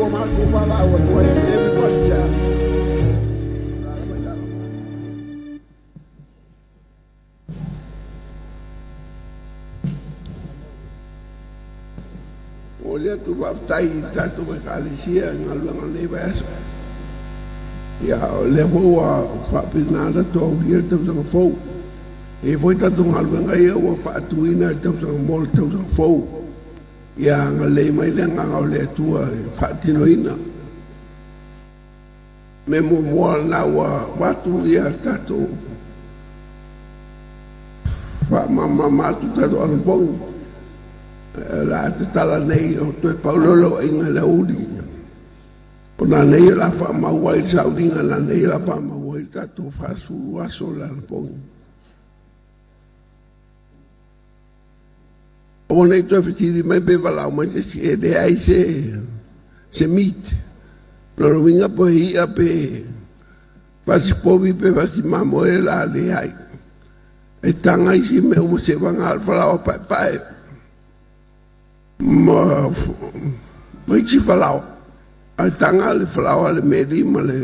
Atua matou valaau atu ai and everybody says. Momoli atu faafetai i le tatou Ekalesia i galuega o lenei vaiaso. Ia, o lea foi ua faapena ona tatou aulia le tausaga fou. E i ai foi tatou galuega ia ua faatuina i le tausaga mo le tausaga fou. Ia agalelei mai le agaga o le Atua i le faatinoina. Mea muamua lena ua avatu ia le tatou faamalamalama atu tatou anapogi. O le a tatala nei o toe pau lea o lau aiga i le aoauli. O nanei o le a faamau ai le sauliga, nanei o le a faamau ai le tatou 40 aso o le anapogi. Aua ne i toe fesili mai pe valaau mai se isi, e leai se se meat. Lona uiga po o i'a pe fasipovi pe fasimamoe la leai. E taga isi mea uma seivagana le falaoa paepae ma ma isi falaoa. Ae taga le falaoa le meli ma le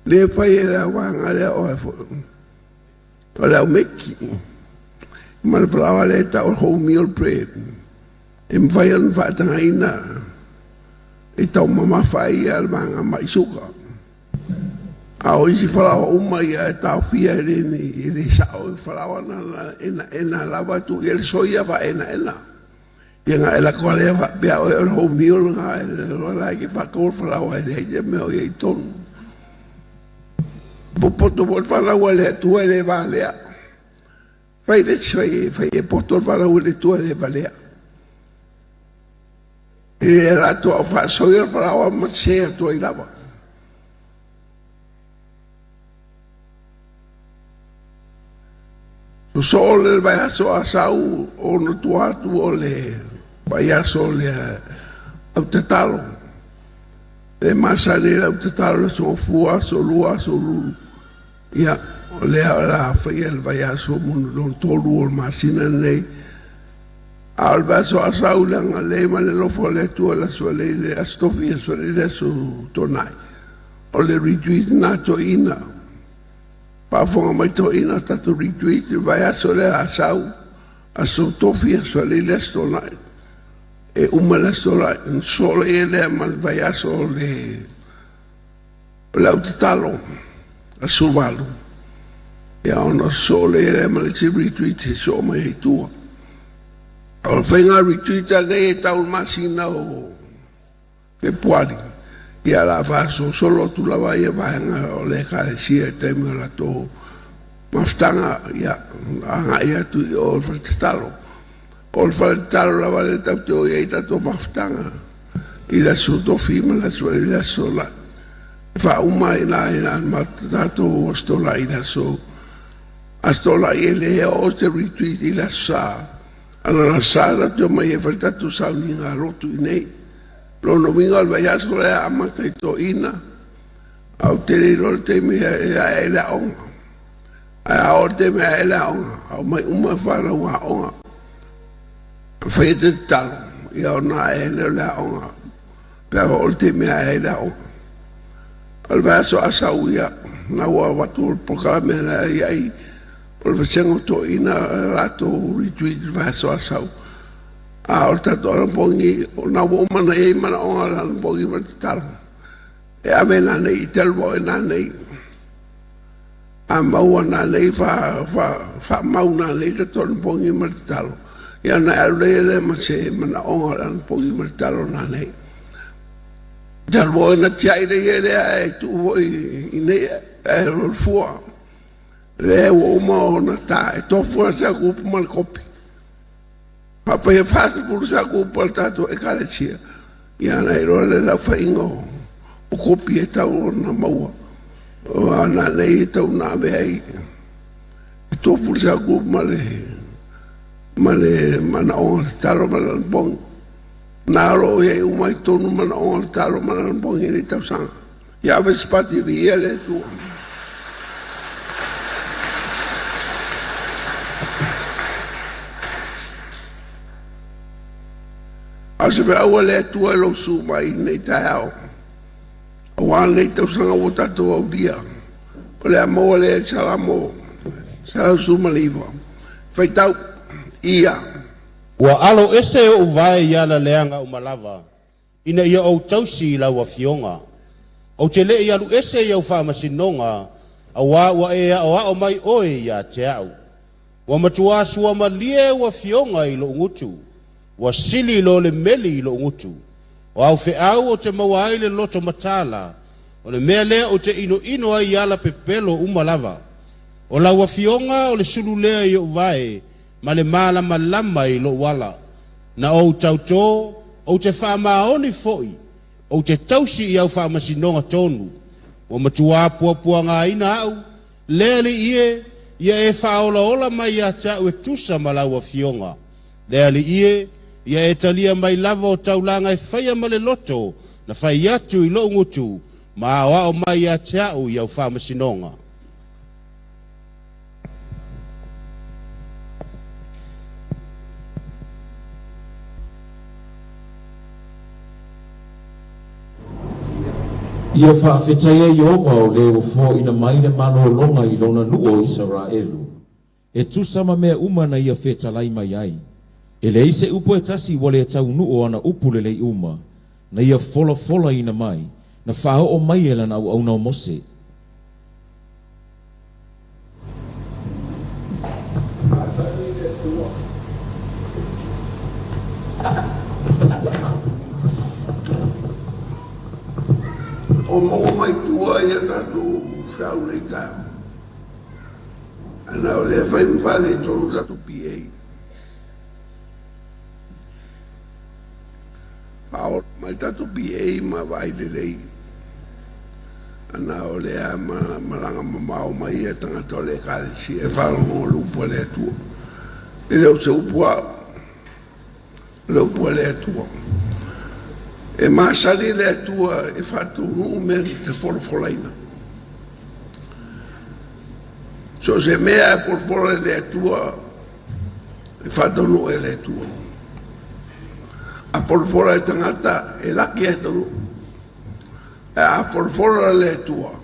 le fai e le auvaega lea o O le aumeki ma le falaoa lea e tau o le wholemeal bread e mafai ona faatagaina e taumamafa ai ia le vaega mai suka. A o isi falaoa uma ia e taofia e le, e le sao i falaoa na enaena lava tuu i ai le soia faaenaena. Ia na e lako lea faapea oe o le wholemeal lena e la e faatau le falaoa e leai se mea o i ai i totonu. Popoto foi le fanau a le Atua e le valea. Fai le isi fai, fai e poto le fanau a le Atua e le valea. E le latou au faasoia le falaoa ma se atu ai lava. Sosoo le vaiaso a sau ona tua atu o le vaiaso o le au tatalo. E masani ai lau tatalo i aso Gafua, aso Lua, aso Lulu. Ia, o lea o le a faia le vaiaso lona tolu o le masina lenei. A o le vaiaso a sau le agalelei ma le alofa o le Atua i le Aso Faraile, le Aso Tofi, Aso Faraile, Aso Toonai, o le retreat lena a toeaiina. Faafofoga mai toeaiina, tatou retreat i le vaiaso lea a sau, Aso Tofi, Aso Faraile, Aso Toonai. E uma le aso la, ona solo ia lea ma le vaiaso o le o le au tatalo, aso 8. Ia ona solo ia lea ma le isi retreat e soo mai ai tua. O le faiga retreat a nei e tau le masina o Fepuari, ia la faasolosolo atu lava ia vaega o le Ekalesia i taimi o latou mafutaga, ia agai atu i o i le fale tatalo. O le fale tatalo lava lea tatou te o i ai i tatou mafutaga i le aso Tofi ma le aso i le aso la faauma ai la i la tatou Aso Toonai i le aso Aso Toonai e le oo se retreat i le aso Sa. Ana la sa tatou te omai ai e fai le tatou sauniga lotu i nei. Lona uiga o le vaiaso lea amata i toeaiina, ae ou te le iloa le taimi e ae ai le aoga. Ae a oo le taimi e ae ai le aoga, aumai uma fanau aoga, fai te tatalo, ia ona ae ai lea o le aoga, pe a oo le taimi e ae ai le aoga. O le vaiaso a sau, ia, na ua avatu le polokalame na i ai, o le vasega o toeaiina latou retreat i le vaiaso a sau. A o le tatou anapogi, ona ua uma ona i ai manaoga o le anapogi ma le tatalo, e ave nanei i Telvo e nanei. A maua nanei faamau nanei tatou anapogi ma le tatalo, ia ona e alu lea lea ma se manaoga o le anapogi ma le tatalo nanei. Telvo e natiai le ia lea ae tuu foi i nei ae fua. Lea ua uma ona ta e tofu se atu upu ma le kopi. Afai e 40 se atu upu a le tatou Ekalesia, ia ona iloa lea o le aofaiga o kopi e tatau ona maua. O a nanei e tatau ona ave ai e tofu se atu upu ma le manaoga tatalo ma le anapogi. Na o lo o i ai uma i totonu manaoga tatalo ma le anapogi i lenei tausaga. Ia ave se pati viia le Atua. A o se feau a le Atua i lou susu mai i lenei taeao, aua lenei tausaga ua tatou aulia, o le a maua lea i le Salamo 119, faitau ia. Ua alo ese o'u vae i ala leaga uma lava, ina ia ou tausi i lau afioga. Ou te le i alu ese i au faamasinoga, auā ua e aoao mai oe ia te a'u. Ua matuā suamalie au afioga i lo'u gutu, ua sili i lo le meli i lo'u gutu. O au feau ou te maua ai le loto mataala, o le mea lea ou te inoino ai i ala pepelo uma lava. O lau afioga o le sulu lea i o'u vae, ma le malamalama i lo'u ala. Na ou tautō, ou te faamaoni foi, ou te tausi i au faamasinoga tonu. Ua matuā puapuagaina a'u, le Alii e, ia e faaolaola mai ia te a'u e tusa ma lau afioga. Le Alii e, ia e talia mai lava o taulaga e faia ma le loto na fai atu i lo'u gutu, ma aoao mai ia te a'u i au faamasinoga. Ia faafetaia Ieova o le ua foaina mai le malologa i lona nuu o Isaraelu, e tusa ma mea uma na ia fetalai mai ai. E leai se upu e tasi ua le taunuu o ana upu lelei uma, na ia folafolaina mai, na faaoo mai e lana auauna o Mose. O maua mai tua ia tatou feau nei taeao. Ana o lea fai ma faaletonu tatou PA. Faaola mai tatou PA ma vaai lelei. Ana o lea malaga mamao mai ia tagata o le Ekalesia e faalogo le upu a le Atua. E le o se upu a au, o le upu a le Atua. E masani le Atua e faataunuu mea na te folafolaina. So o se mea e folafola e le Atua, e faataunuu e le Atua. A folafola e tagata, e laki e taunuu. Ae a folafola le Atua,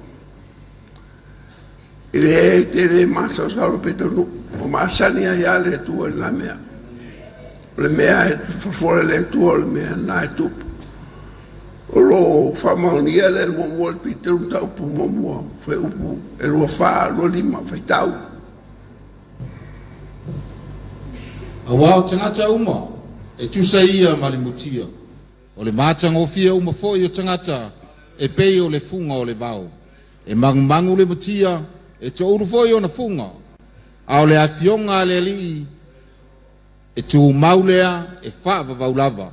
e le te le masaosao pe taunuu. Ua masani ai lava le Atua i lena mea. O le mea e folafola e le Atua, o le mea lena e tupu. O lo o faamaonia le muamua le Peteru mataupu muamua, fuaiupu e 24, 25, faitau. Auā o tagata uma e tusa ia ma le mutia, o le matagofie uma foi o tagata e pei o le fuga o le vao. E magumagu le mutia, e toulu foi ona fuga, a o le afioga a le Alii e tumau lea e faavavau lava.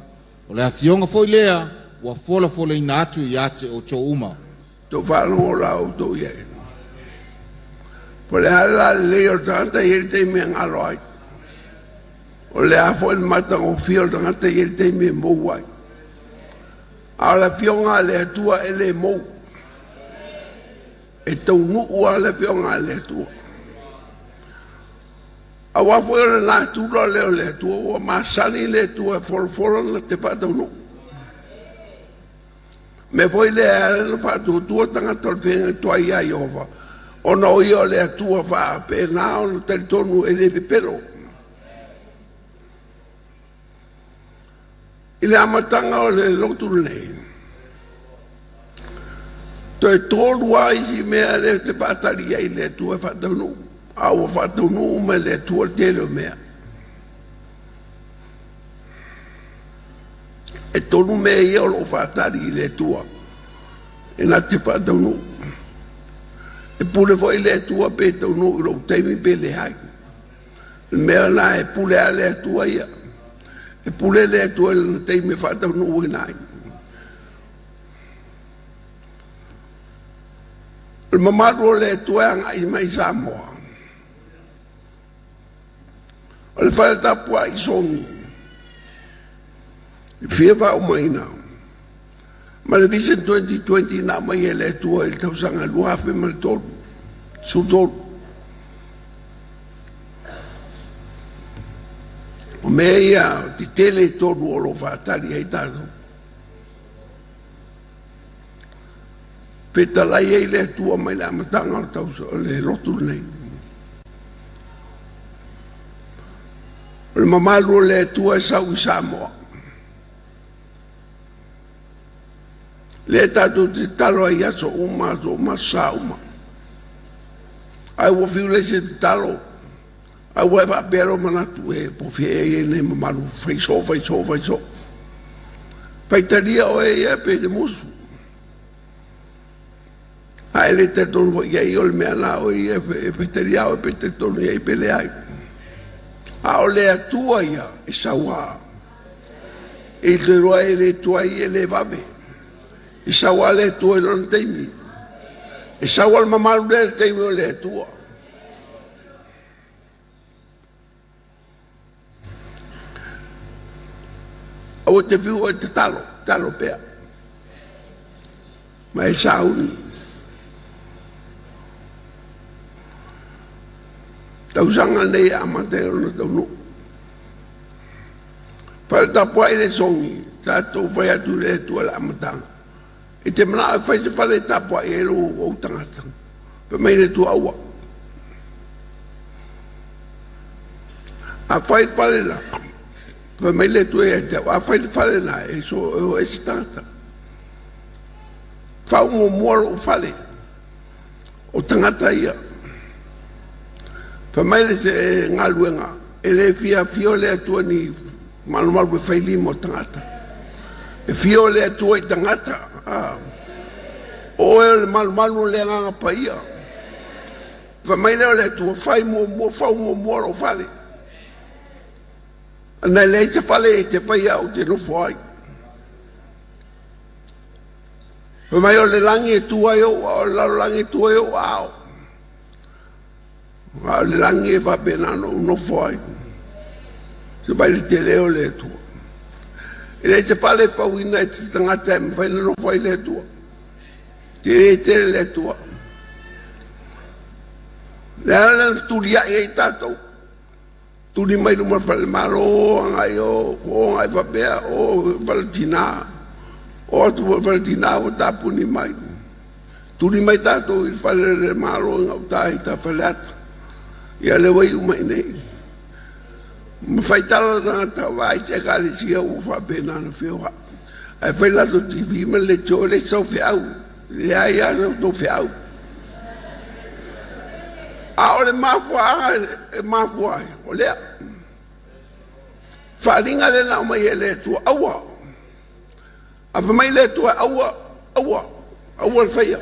O le afioga foi lea ua folafolaina atu ia te outou uma. Tou faalogo la outou i ai. Po o le a le lalelei o le tagata e i ai le taimi e galo ai. O le a foi le matagofie o le tagata e i ai le taimi e mou ai. A o le afioga a le Atua e le mou. E taunuu lava le afioga a le Atua. Aua foi o le natura lea o le Atua, ua masani le Atua e folafola na te faataunuu. Mea foi lea e ala ona faatuatua tagata o le feagatuai ia Ieova, ona o ia o le Atua faapena ona talitonu e le pepelo. I le amataga o le lotu lenei, toe tolu lava isi mea lea te faatali ai le Atua e faataunuu, a ua faataunuu uma e le Atua le tele o mea. E tolu mea ia o lo o faatali i le Atua e na te faataunuu. E pule foi le Atua pe taunuu i lou taimi pe leai. O le mea lena e pule lava le Atua ia. E pule le Atua i lona taimi e faataunuuina ai. O le mamalu o le Atua e agai mai i Samoa. O le fale tapuai sogi e fia faaumaina ma le Vision 2020 na aumai e le Atua i le tausaga 2003, 13. O mea ia tetele e tolu o lo o faatali ai tatou. Fetalai ai le Atua mai le amataga o le tausa o le lotu lenei. O le mamalu o le Atua e sau i Samoa. Lea tatou te tatalo ai i aso uma, aso uma, aso sa uma. Ae ua fiu le isi e tatalo, ae ua e faapea lou manatu, e po o fea ea e i ai lenei mamalu, fai soo, fai soo, fai soo. Faitalia oe ia pe te musu. A e le talitonu foi i ai, o le mea lena oe ia e faitalia oe pe talitonu i ai pe leai. A o le Atua ia e saua. E te iloa e le tuai e le vave. E sau lava le Atua i lona taimi. E sau lava le mamalu lea i le taimi o le Atua. Aua te fiu e tatalo, tatalo pea. Ma e sauni. Tausaga lenei e amata ai ona taunuu. Fai le tapuai le sogi, tatou fai atu i le Atua i le amataga. E te manao e fai se fale e tapuai ai lou ou tagata. Fai mai le Atua aua. A fai le fale la, fai mai le Atua ia te au, a fai le fale la, e so e o ese tagata. Fau muamua lou fale, o tagata ia. Fai mai le se galuega, e le fia afio le Atua ni malumalu e fai lima o tagata. E fia le Atua i tagata. Ah. O oe o le malumalu o le agaga paia. Fai mai lea o le Atua, fai muamua, fau muamua lou fale. Na leai se fale e te faia ou te nofo ai. Fai mai o le lagi e tu ai ou ao, o le lalolagi e tu ai ou ao. A o le lagi e faapena ona ou nofo ai. Se mai le tele o le Atua. E leai se fale e fauina e se tagata e mafai ona nofo ai le Atua. Tele tele le Atua. Le ala lea na fetuliai ai tatou. Tuli mai luma o le falemalo, agai o, o agai faapea, o fale tina. O atu foi fale tina ua tapuni mai. Tuli mai tatou i le fale le malo i gauta i ta Faleata. Ia lea ua iu mai nei. Ma faitala tagata vaai se ekalesia ua faapena ona feoai. Ae fai latou TV ma le leitio e leai sau feau. Leai lava sau tou feau. A o le mafuaaga e mafua ai, o lea. Faaaliga lea na aumai e le Atua, aua. A fai mai le Atua, aua, aua, aua le faia.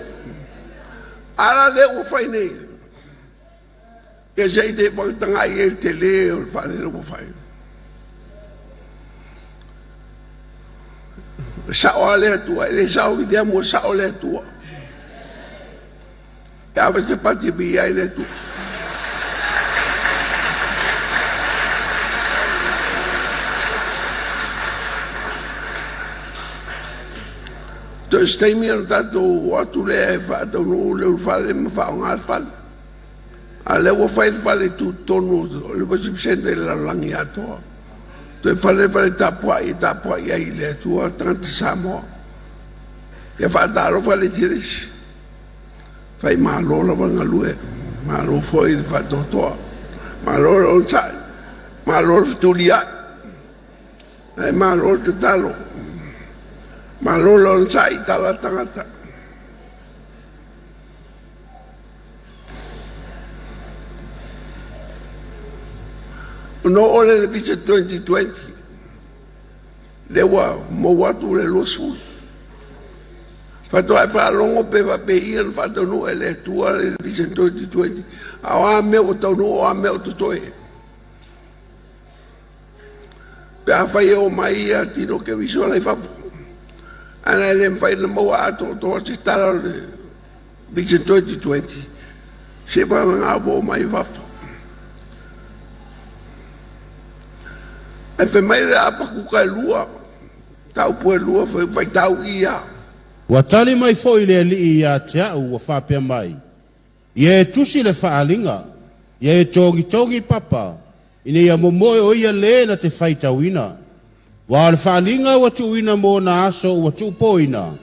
A la lea ua fai nei, ia se i te tagai ai i le tele o le fale ua fai. E sao lava le Atua, e le sao i lea mua, sao le Atua. E ave se pati e viia ai le Atua. Toe se taimi ona tatou o atu lea e faataunuu le ulufale ma faaaoga le fale. A o lea ua fai le fale tutotonu o le worship center i le lalolagi atoa. Toe fale le fale tapuai e tapuai ai i le Atua tagata Samoa. Ia faatalofa le isi i le isi. Fai malo lava le galue, malo foi le faatoatoa, malo le onosai, malo le fetuliai, ae malo le tatalo, malo le onosai i tala a tagata. Ona oo lea i le Visa 2020, lea ua mou atu le 20. Faatoa e faalogo pe faapei ona faataunuu e le Atua le Visa 2020, a o a mea ua taunuu, o a mea o totoe. Pe afai e o mai ia Tino Keriso la i fafo, ae na e le mafai ona maua atoatoa se tala o le Vision 2020, se vagana ua o mai i fafo. Ae fai mai le Apakuka e lua, taupu e lua, faitau ia. Ua tali mai foi le Alii ia te au ua faapea mai, Ia e tusi le faaaliga, ia e togitogi papa, Ina ia momoe o ia lē na te faitauina. Aua o le faaaliga ua tuuina mo ona aso ua tuupoina,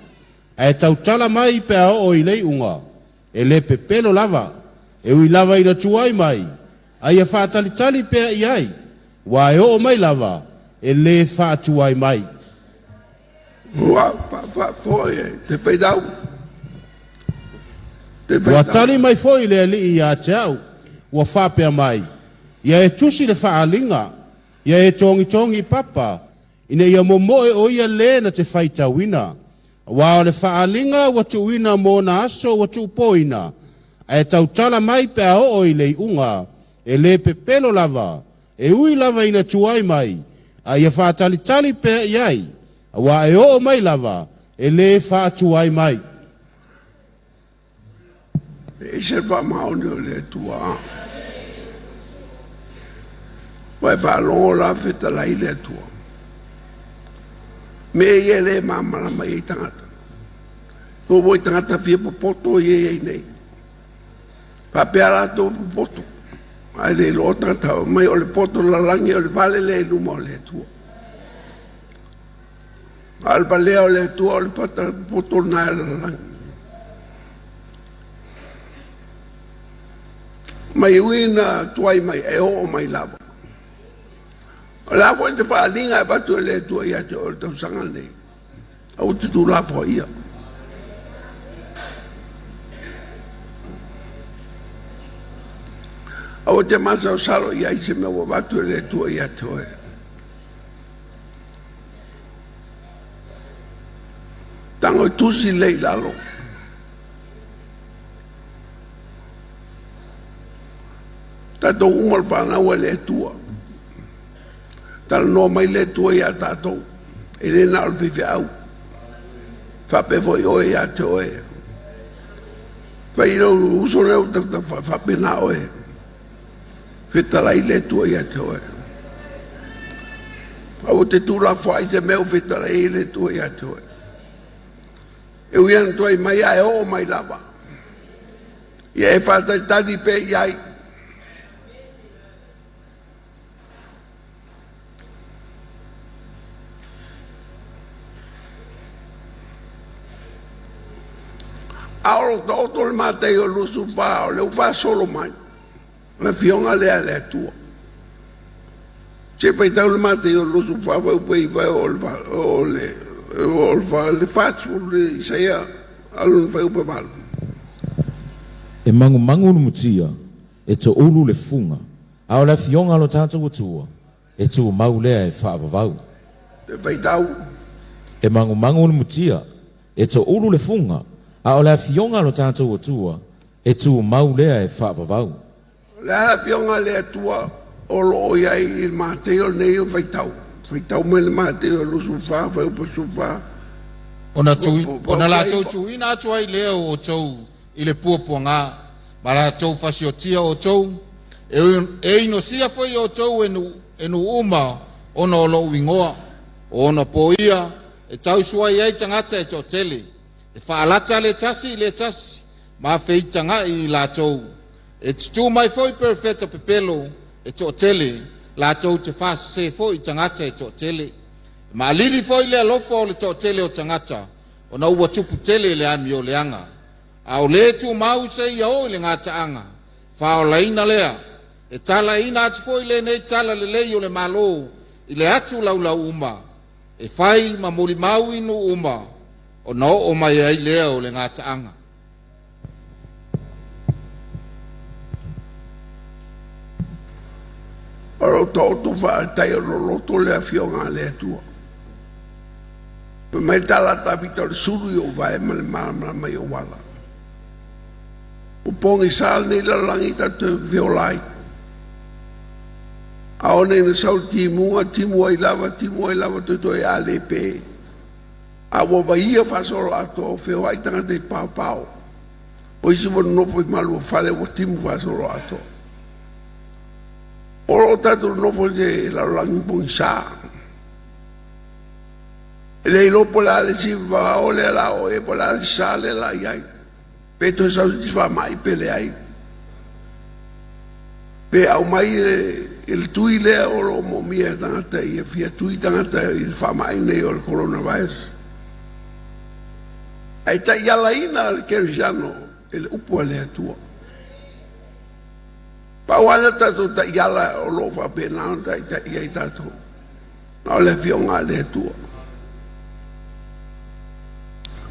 ae tautala mai pe a oo i le iuga, e lē pepelo lava, e ui lava ina tuai mai, a ia faatalitali pea i ai, aua e oo mai lava, e lē faatuai mai. Ua faafoe te faitau. Te Ua faitau. tali mai foi le Alii ia te au, ua faapea mai, Ia e tusi le faaaliga, ia e togitogi i papa, ina ia momoe o ia lē na te faitauina. Aua o le faaaliga ua tuuina mo ona aso ua tuupoina, ae tautala mai pe a oo i le iuga, e lē pepelo lava, e ui lava ina tuai mai, a ia faatalitali pea i ai, aua e oo mai lava, e lē faatuai mai. E ese le faamaoni o le Atua. Ua e faalogo la fetalai le Atua. Mea ia e le malamalama i ai tagata. Ua foi tagata fia popoto ia e i ai nei. Faapea latou popoto. Ae le iloa tagata mai o le poto lalagi o le vale lea i luma o le Atua. A o le valea o le Atua o le pata poto lena e lalagi. Mai ui na tuai mai e oo mai lava. O le a foi se faaaliga e avatu e le Atua ia te oe i le tausaga lenei, aua te tuulafoaia. Aua te masalosalo i ai se mea ua avatu e le Atua ia te oe. Tago e tusi lelei i lalo. Tatou uma le fanau a le Atua. Talanoa mai le Atua ia tatou. E le na o le faifeau. Faapea foi oe ia te oe. Fai lou uso lea ua faapena oe. Fetalai le Atua ia te oe. Aua te tuulafoai se mea ua fetalai ai le Atua ia te oe. E ui lava ina tuai mai ae oo mai lava. Ia e faatalitali pea i ai. A o lo taoto le Mataio 24, o lea ua faasolo mai le Afioga lea a le Atua. Se faitau le Mataio 24 fuaiupu 9 e oo i le 40 i Isaia a lona fuaiupu 8. E magumagu le mutia, e toulu le fuga, a o le Afioga a lo tatou Atua, e tumau lea e faavavau. Te faitau. E magumagu le mutia, e toulu le fuga, a o le Afioga a lo tatou Atua, e tumau lea e faavavau. O le a le Afioga a le Atua o lo o i ai i le Mataio lenei o faitau. Faitau mai le Mataio 24, fuaiupu 14. Ona, tu, ona latou tuuina atu ai lea o outou i le puapuaga, ma latou fasiotia outou, e, e inosia foi outou e nuu, e nuu uma ona o lou igoa. O ona pō ia e tausuai ai tagata e toatele, e faalata le tasi i le tasi, ma feitagaʻi i latou. E tutū mai foi perofeta pepelo e toatele, latou te faasesē foi i tagata e toatele. E maalili foi le alofa o le toatele o tagata, ona ua tupu tele le amioleaga. A o lē tumau seia oo i le gataaga, faaolaina lea. E talaina atu foi lenei tala lelei o le Malo i le atu laulau uma, e fai ma molimau i nuu uma, ona oo mai ai lea o le gataaga. O lo o taoto faataia o loloto le Afioga a le Atua. Fai mai le tala a Tavita o le sulu i ou vae ma le malamalama i ou ala. Ua pogisa lenei lalolagi tatou te feola ai. A one ina sau le timuga, timu ai lava, timu ai lava, toetoe a le pe. A ua vaia faasoloatoa, ua feoai tagata i paopao. O isi ua nonofo i maluafale ua timu faasoloatoa. O lo o tatou nonofo i se lalolagi pogisa. E le iloa po o le a le isi vao lea o le a oo i ai, po o le a le sa lea o le a i ai. Pe toe sau se isi faamai pe leai. Pe aumai le i le tui lea o lo o moomia e tagata ia fia tui tagata i le faamai nei o le coronavirus. Ae taialaina le kerisiano i le upu a le Atua. Pau lava lea o tatou taiala o lo o faapena ona taitai ai tatou, na o le Afioga a le Atua.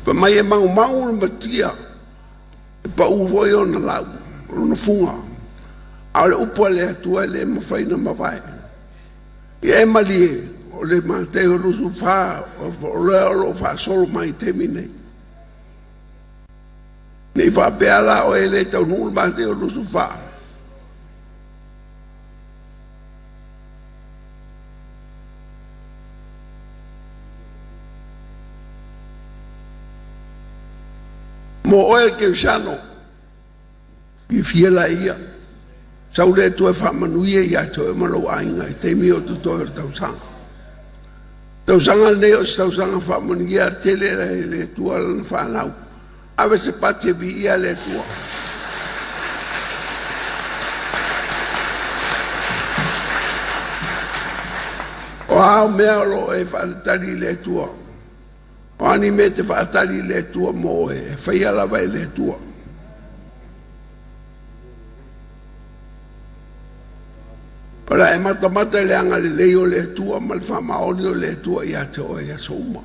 Fai mai e magumagu le matia, e pau foi ona lau, lona fuga, a o le upu a le Atua e le mafai ona mavae. Ia e malie, o le Mateo 24, o lea o lo o faasolo mai i le taimi nei. Ne i faapea la oe e le taunuu le Mateo 24. Mo oe le kerisiano, fiafia laia, sau le Atua e faamanuia ia te oe ma lou aiga i taimi o totoe o le tausaga. Tausaga lenei o se tausaga faamanuia tele le Atua lana fanau. Ave se pati e viia le Atua. O a mea o lo o e faatatali i le Atua, o a ni mea e te faatali i le Atua mo oe, e faia lava e le Atua. O le a e matamata i le agalelei o le Atua ma le faamaoni o le Atua ia te oe i aso uma.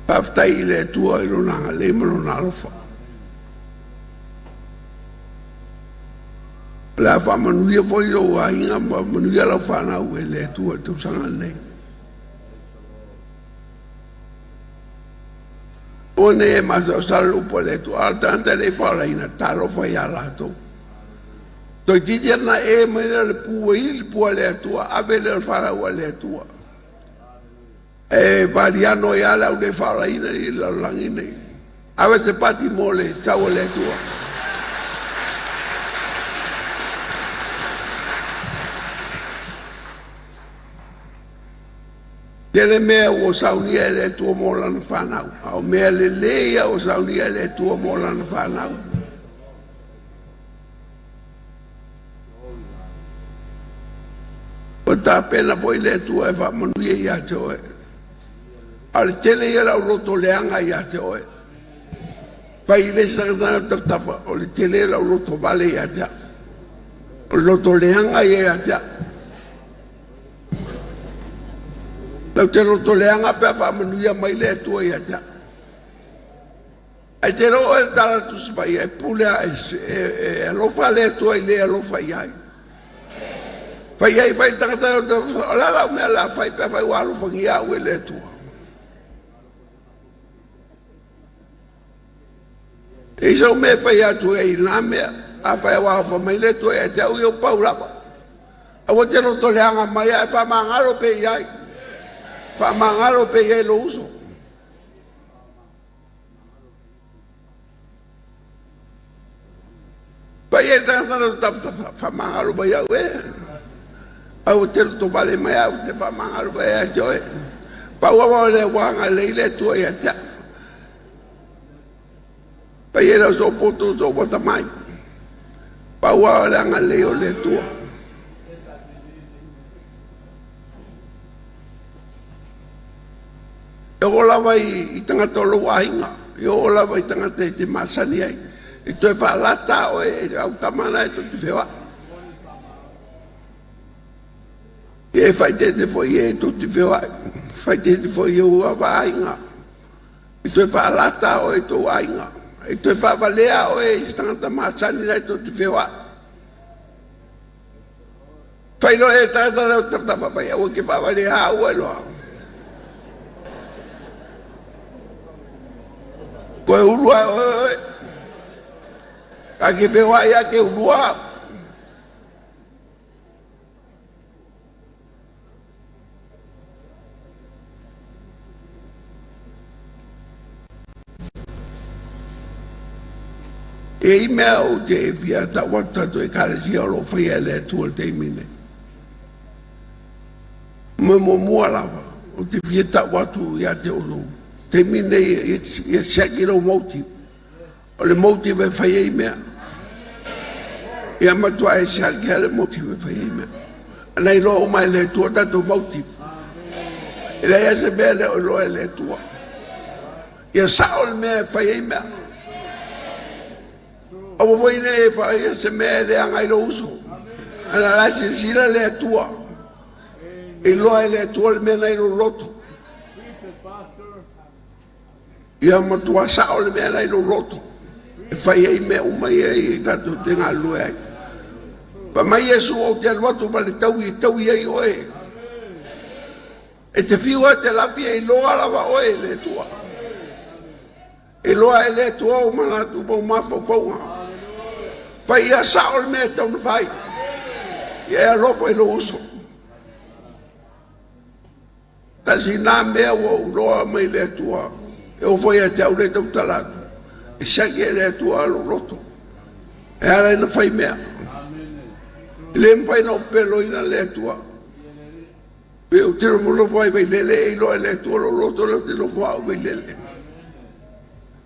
Faafetai i le Atua i Lona agalelei ma Lona alofa. O le a faamanuia foi lou aiga ma manuia lau fanau e le Atua i le tausaga lenei. Aua ne i e masalosalo le upu a le Atua, a o le tagata e le i faolaina, talofa ia latou. Toeitiiti ana e mai lea o le pu e ili le pua a le Atua, ave lea o le fanau a le Atua. E valiano ai lava le au le faolaina i le lalolagi nei. Ave se pati mo le sau a le Atua. Tele mea ua saunia e le Atua mo lana fanau, a o mea lelei ia ua saunia e le Atua mo lana fanau. Ua tapena foi le Atua e faamanuia ia te oe. A o le tele ia o le auloto leaga ia te oe. Fai i le isi tagata tafatafa, o le tele ia o le auloto vale ia te au. O le loto leaga ia ia te au. Lau te loto leaga pe a faamanuia mai le Atua ia te au. Ae te iloa oe le tala a le Tusi Paia, e pule a e alofa le Atua i le alofa i ai. Fai ai, fai le tagata, o le a lau mea o le a fai pe afai ua alofagia au e le Atua. E i sau mea e fai atu ai i lena mea, afai ua alofa mai le Atua ia te au, ia ua pau lava. Aua te loto leaga mai ae faamagalo pea i ai. Faamagalo pea i ai lou uso. Pai ai le tagata na tafatafa faamagalo mai au e. Aua te loto vale mai au te faamagalo mai ia te oe. Pau lava o le ua agalelei le Atua ia te au. Pai ai lau soopoto soopota mai. Pau lava o le agalelei o le Atua. E oo lava i tagata o lou aiga, e oo lava i tagata e te masani ai, e toe faalata oe e au tama na e tou te feoai. Ia e faaeteete foi e tou te feoai, faaeteete foi i ou aiga, e toe faalata oe i tou aiga, e toe faavalea oe i se tagata masani na e tou te feoai. Fai loa e tagata lea o tafatafa fai aua ke faavalea au e loa. Koe ulua oe oe. Ka ke feoai a ke ulua. E i mea ou te fia tau atu tatou Ekalesia o lo o faia e le Atua i le taimi nei. Ma muamua lava, Ou te fia tau atu ia te outou, taimi lenei ia siaki lou motive. O le motive e fai ai mea. Ia matua e siaki lava le motive e fai ai mea. Ana iloa uma e le Atua tatou motive. E leai lava se mea e le o iloa e le Atua. Ia sao le mea e fai ai mea. Aua foi ne i faia se mea e leaga ai lou uso. Ana la e silasila le Atua. Iloa e le Atua le mea na i lou loto. Ia matua sao le mea na i lou loto. E fai ai mea uma ia i tatou te galulue ai. Fai mai Iesu, ou te alu atu ma le taui e taui ai oe. E te fiu lava e te lafi e iloa lava oe e le Atua. Iloa e le Atua ou manatu ma ou mafaufauga. Fai ia sao le mea e tatau ona fai. Ia e alofa i lou uso. Tasi na mea ua ou iloa mai le Atua, e oo foi ia te au lea e tautala atu, e siaki e le Atua lou loto. E ala ai ona fai mea. E le mafai ona ou peloina le Atua. Pe ou te nofo ai Vailele e iloa e le Atua lou loto lea ou te nofo au Vailele.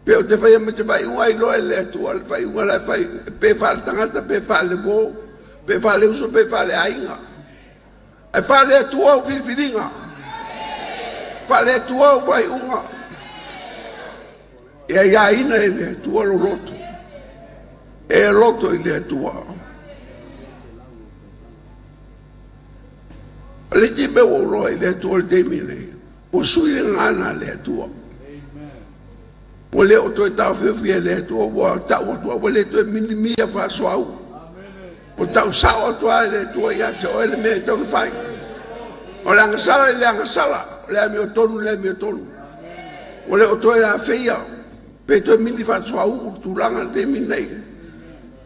Pe ou te faia ma se faaiuga e iloa e le Atua le faaiuga la e fai, pe faale-tagata pe faale-uo, pe faale-uso pe faale-aiga. Ae faale-Atua au filifiliga, faale-Atua au faaiuga. E aiaina e le Atua lou loto, e loto i le Atua. O le isi mea ua ou iloa i le Atua i le taimi lenei, ua sui le gagana a le Atua. Ua le o toe taofiofi e le Atua, ua tau atu ua le toe milimia faasoauu. Ua tau sao atu lava e le Atua ia te oe le mea e tatau ona fai. O le agasala i le agasala, o le amiotonu i le amiotonu. Ua le o toe afeia pe toe mili faasoauu le tulaga i le taimi lenei.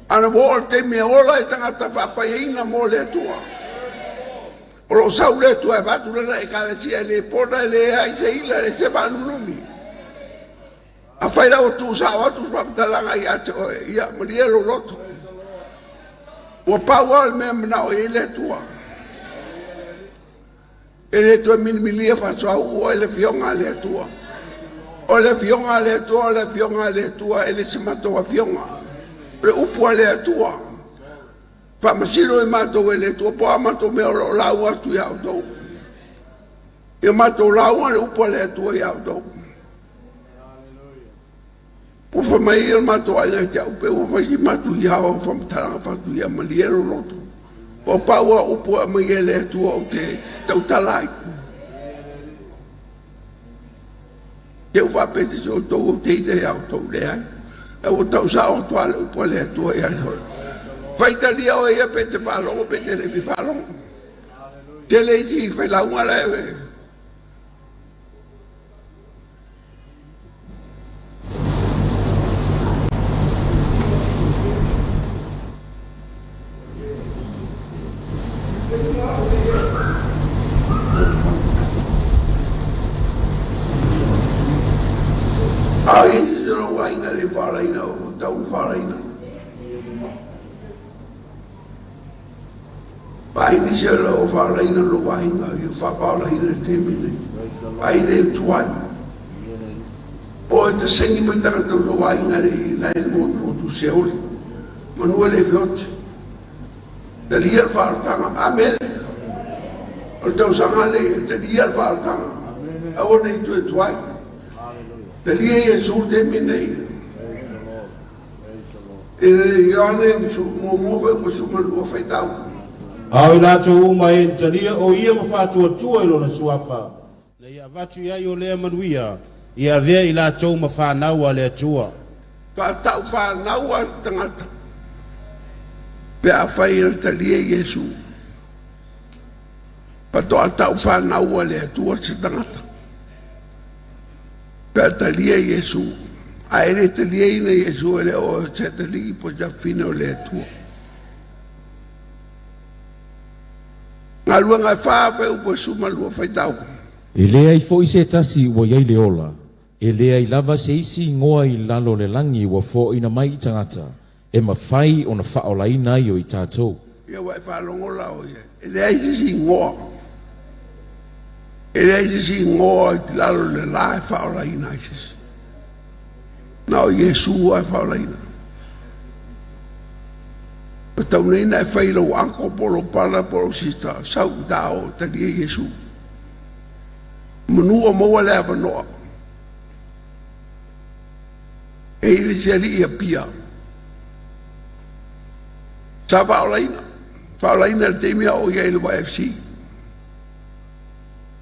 Ana ua oo i le taimi e ola ai tagata faapaiaina mo le Atua. O lo o sau le Atua e avatu lana Ekalesia e le pona, e leai se ila, e leai se vaalumilumi. Afai la ua tuusao atu le faamatalaga ia te oe, ia malie lou loto. Ua pau lava le mea e manao i ai le Atua. E le toe milimilia faasoauu oe le Afioga a le Atua. O le Afioga a le Atua, o le Afioga a le Atua, e le se matou Afioga. O le upu a le Atua. Faamasino i matou e le Atua, po o a matou mea o lo o lauga atu ia outou. Ia matou lauga le upu a le Atua ia outou. Ua fai mai le matou aiga ia te au, pe ua fai si matou ia o faamatalaga fatu ia malie lou loto. Ua pau a upu e aumai e le Atua ou te tautala ai. Te u faapea se outou ou te ita ia outou, leai. Ae ua tau sao atu lava le upu a le Atua ia te oe. Faitalia oe ia pe te faalogo pe te le fia faalogo. Tele isi failauga la e Ai se lou aiga le faalaina o tau faalaina. Paini se lou faalaina lou aiga i faafaalaina i le taimi nei. Ai le tuai. O e te sengi mai tagata o lou aiga le i lai le motu seoli. Manu e le feoti. Talia le faaolataga. Amene. O le tausaga lenei, e talia le faaolataga. Aua ne i toe tuai. Talia Iesu le taimi lenei. E le Ioane muamua foi ua suma lua faitau. A o i latou uma e na talia o ia ma faatuatua i lona suafa, na ia avatu i ai o lea manuia, ia avea i latou ma fanau a le Atua. Faatau fanau a le tagata pe afai e talia Iesu. Faatoa tau fanau a le Atua se tagata pe a talia Iesu. A e le taliaina Iesu e le o se atalii po o se afafine o le Atua. Galuega e fa fai upu e suma lua faitau. E leai foi se tasi ua i ai le ola, e leai lava se isi igoa i lalo o le lagi ua foaina mai i tagata, e mafai ona faaolaina ai o i tatou. Ia ua e faalogo la o ia, e leai se isi igoa. E leai se isi igoa i lalo o le la e faaolaina ai se isi. Na o Iesu lava e faaolaina. Ua tau nei ona e fai i lou uncle po o lou brother po o lou sister, sau i uta o talia Iesu. Manu o maua le avanoa. E i le isi alii Apia. Sa faaolaina. Faaolaina i le taimi a o i ai i le YFC.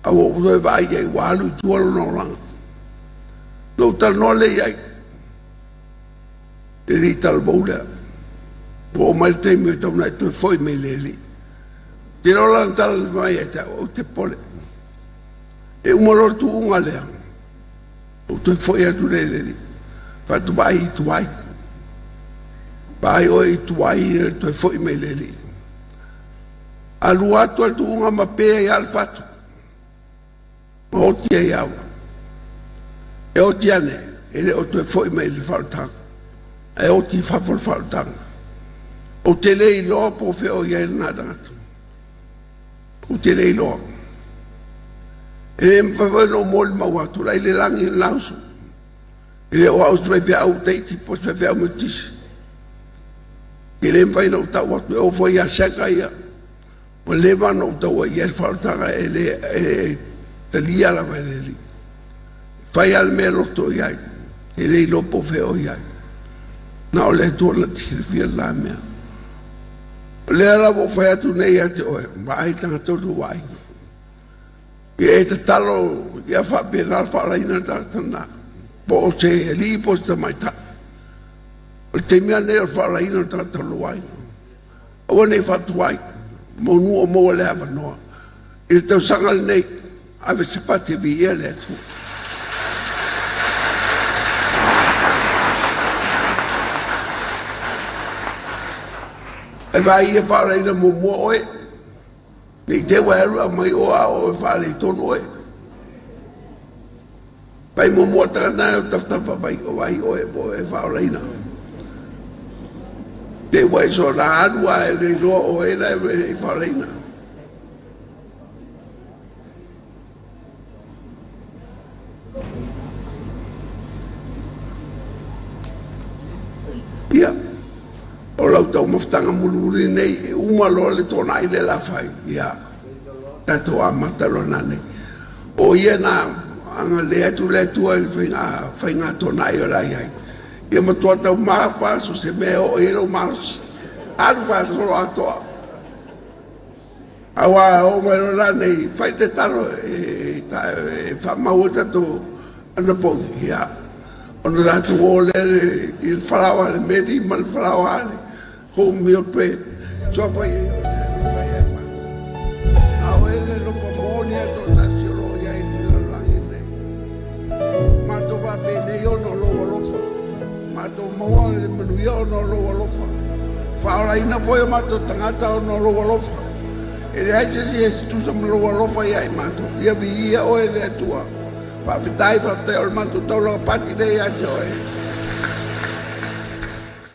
A ua ou toe vaai i ai ua alu i tua lona olaga. Na ou talanoa lea i ai, le alii talavou lea. Ua oo mai le taimi e tatau ona e toe foi mai i le alii. Ou te iloa lana tala na fai mai ia te au, ou te popole. E uma loa le tuuga lea, ou toe foi atu lea i le alii. Fai atu, vaai i tuai. Vaai oe i tuai e toe foi mai i le alii. Alu atu a le tuuga ma pe ai lava le fatu, ma oti ai lava. E oti ane, e le o toe foi mai i le faaolataga, ae oti i fafo o le faaolataga. Ou te le iloa po o fea o i ai lena tagata. Ou te le iloa. E le mafai foi ona ou molimau atu, la i le lagi le lauso. E le o au se faifeau Tahiti po o se faifeau Metotisi. E le mafai ona ou tau atu e oo foi ia Seka ia. Ua leva ona ou taua i ai le faaolataga e le e talia lava e le Alii. E fai lava le mea e loto i ai. E le iloa po o fea o i ai. Na o le Atua na te silafia le la mea. O lea lava ua ou fai atu nei ia te oe, vaai le tagata o lou aiga. Ia e tatalo ia faapena le faalaina o le tagata lena, po o se alii po o se tamaitai. O le taimi lava lenei o le faalaina o le tagata o lou aiga. Aua ne i faatuai, monu o maua le avanoa. I le tausaga lenei, ave se fati e viia le Atua. Ae vaai ia faalaina muamua oe. Ne i te i ua e alu e aumai o a o e faaleitonu oe. Pai muamua le tagata o tafatafa vai o vai oe po e faaolaina. Te ua e soona alu a e le iloa o e la e faaolaina. Ia, o lau taumafataga mulimuli nei, e uma loa le toonai lea o le a fai, ia, tatou amata loa nanei. O ia na agalelei atu le Atua i le faiga, faiga toonai o le a i ai. Ia matua taumafa so se mea e oo i ai lou malosi. Alu faasoloatoa. Aua oo mai loa nanei, fai le tatalo e faamau ai tatou anapogi, ia, ona tatou o lea i le falaoa a le meli ma le falaoa a le wholemeal bread. Suafa i ai o le alofa ia matou. A o e le alofa moni a toatasi o lo o i ai i le lalolagi lenei. Matou faapenei ona o lou alofa. Matou maua le manuia ona o lou alofa. Faaolaina foi o matou tagata ona o lou alofa. E leai se isi e tusa ma lou alofa ia i matou. Ia viia oe le Atua. Faafetai, faafetai o le matou taulaga pati lea ia te oe.